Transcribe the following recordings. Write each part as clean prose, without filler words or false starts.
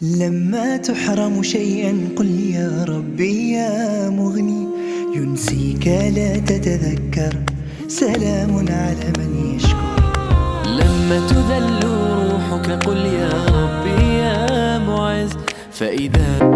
لما تحرم شيئا قل يا ربي يا مغني، ينسيك لا تتذكر، سلام على من يشكر. لما تذل روحك قل يا ربي يا معز، فإذا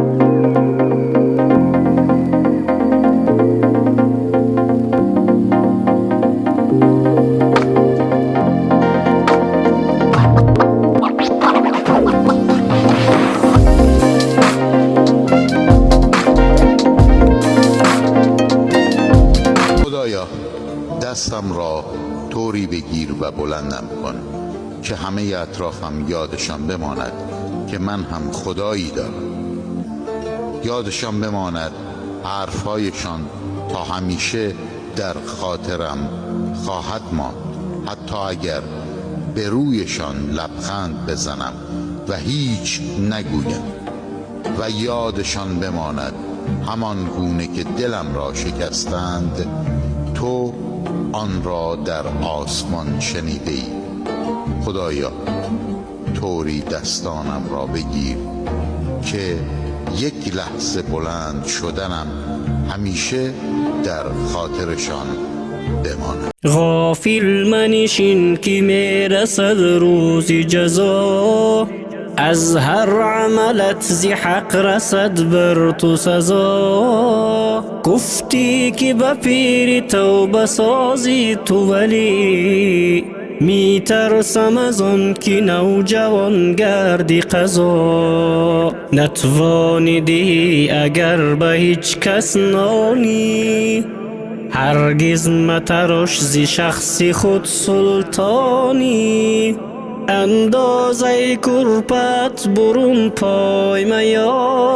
خدایا، دستم را طوری بگیر و بلندم کن که همه اطرافم یادشان بماند که من هم خدایی دارم. یادشان بماند، حرفهایشان تا همیشه در خاطرم خواهد ماند، حتی اگر به رویشان لبخند بزنم و هیچ نگویم. و یادشان بماند، همان گونه که دلم را شکستند، تو آن را در آسمان شنیده ای. خدایا، طوری دستانم را بگیر که یک لحظه بلند شدنم همیشه در خاطرشان بماند. غافل منشین که میرسد روز جزا، از هر عملت ز حق رسد بر تو سزا. گفتی که به پیری توبه سازی تو، ولی میترسم از آن که نوجوان گردی قضا. نتوانی دهی اگر به هیچ کس نانی، هرگز متراش ز شخص خود سلطانی. اندازه کرپت برون پای میا.